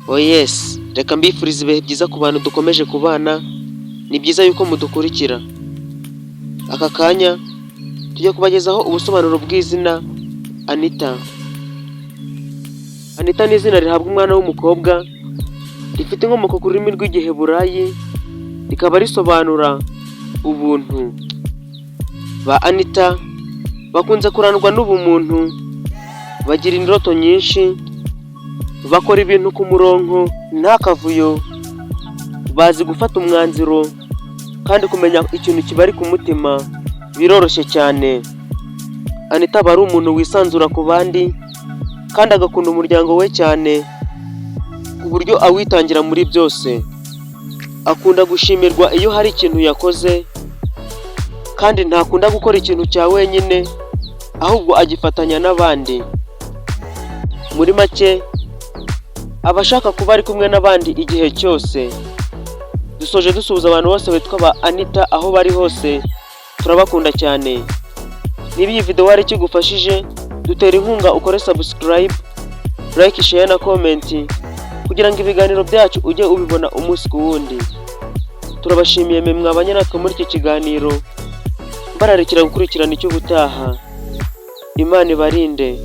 Oh yes, reka mbifurize ibihe byiza ku bantu dukomeje kubana, ni byiza yuko mudukurikira. Aka kanya tugiye kubagezaho ubusobanuro bw'izina Anita. Anita ni izina rihabwa umwana w'umukobwa, rifite inkomoko ku rurimi rw'Igiheburayi, rikaba risobanura ubuntu. Ba Anita bakunze kurangwa n'ubumuntu, bagira indoto nyinshi, bakora ibintu ku murongo nta kavuyo, bazi gufata umwanzuro kandi kumenya ikintu kibari ku mutima biroroshye cyane. Anita aba ari umuntu wisanzura ku bandi kandi agakunda umuryango we cyane ku buryo awitangira muri byose. Akunda gushimirwa iyo hari ikintu yakoze kandi ntakunda gukora ikintu cya wenyine, ahubwo agifatanya n'abandi. Muri make aba ashaka kuba ari kumwe n'abandi igihe cyose. Dusoje dusuhuza abantu bose bitwa ba Anita aho bari hose, turabakunda cyane. Niba iyi video hari icyo igufashije, dutera inkunga ukore subscribe, like, share na comment kugira ngo ibiganiro byacu ujye ubibona umunsi ku wundi. Turabashimiye mwe mwabanye natwe muri iki kiganiro, mbararikira gukurikirana icy'ubutaha. Imana ibarinde.